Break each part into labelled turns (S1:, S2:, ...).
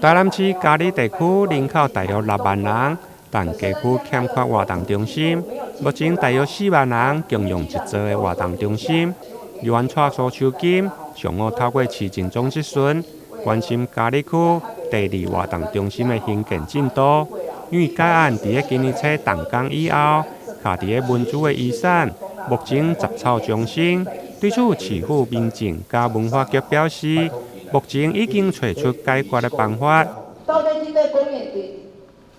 S1: 台南市佳里地區人口大約6萬人，但街區欠缺活動中心。目前大約4萬人共用一座的活動中心。議員蔡蘇秋金上午透過市政總質詢，關心佳里區第二活動中心的興建進度。因為該案佇咧今年初動工以後，卡佇咧文資的遺產，目前雜草叢生。對此，市府民政佮文化局表示，目前已經揣出解決的辦法。
S2: 到底這個公園佇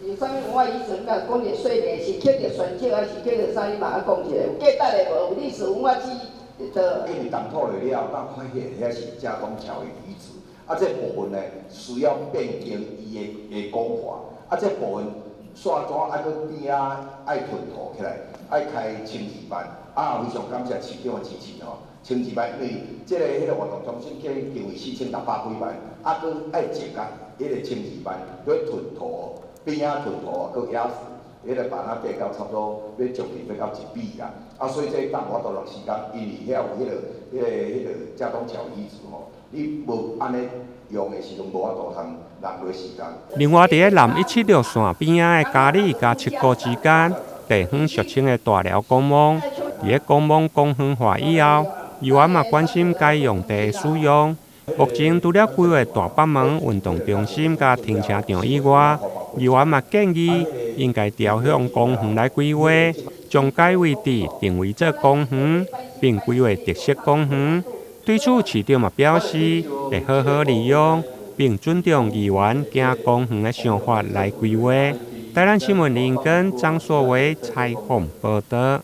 S2: 有啥物文化遺存？甲講者說明是刻著宣紙，還是刻著啥？你嘛愛講一下，有價值的無？有歷史文化記憶的。
S3: 因為動土落了後，才發現遐是佳冬橋的遺址。啊，這部分呢需要變更伊的的講法。啊，這部分煞怎愛閣邊仔愛吞土起來，愛開青字班。啊，非常感謝市長的支持吼。千二萬，因為這個彼個活動中心計定位4600幾萬，啊，閣愛增加彼個千二萬，閣囤土邊仔囤土啊，閣壓實，彼個辦仔計到差不多欲將近欲到一筆啦。啊，所以這當無法度落時間，因為遐有彼個、彼個、彼個佳冬橋遺址吼，你無按呢用的時陣，無法度通浪費時間。
S1: 另外，佇咧南176線邊仔的佳里佮七股之間，地方俗稱的大寮公墓，佇咧公墓公園化以後，議員嘛關心該用地的使用。目前除了規劃大北門運動中心佮停車場以外，議員嘛建議應該朝向公園來規劃，將該位置定位做公園，並規劃特色公園。對此，市長嘛表示會好好利用，並尊重議員行公園的想法來規劃。台南新聞林根張碩偉採訪報導。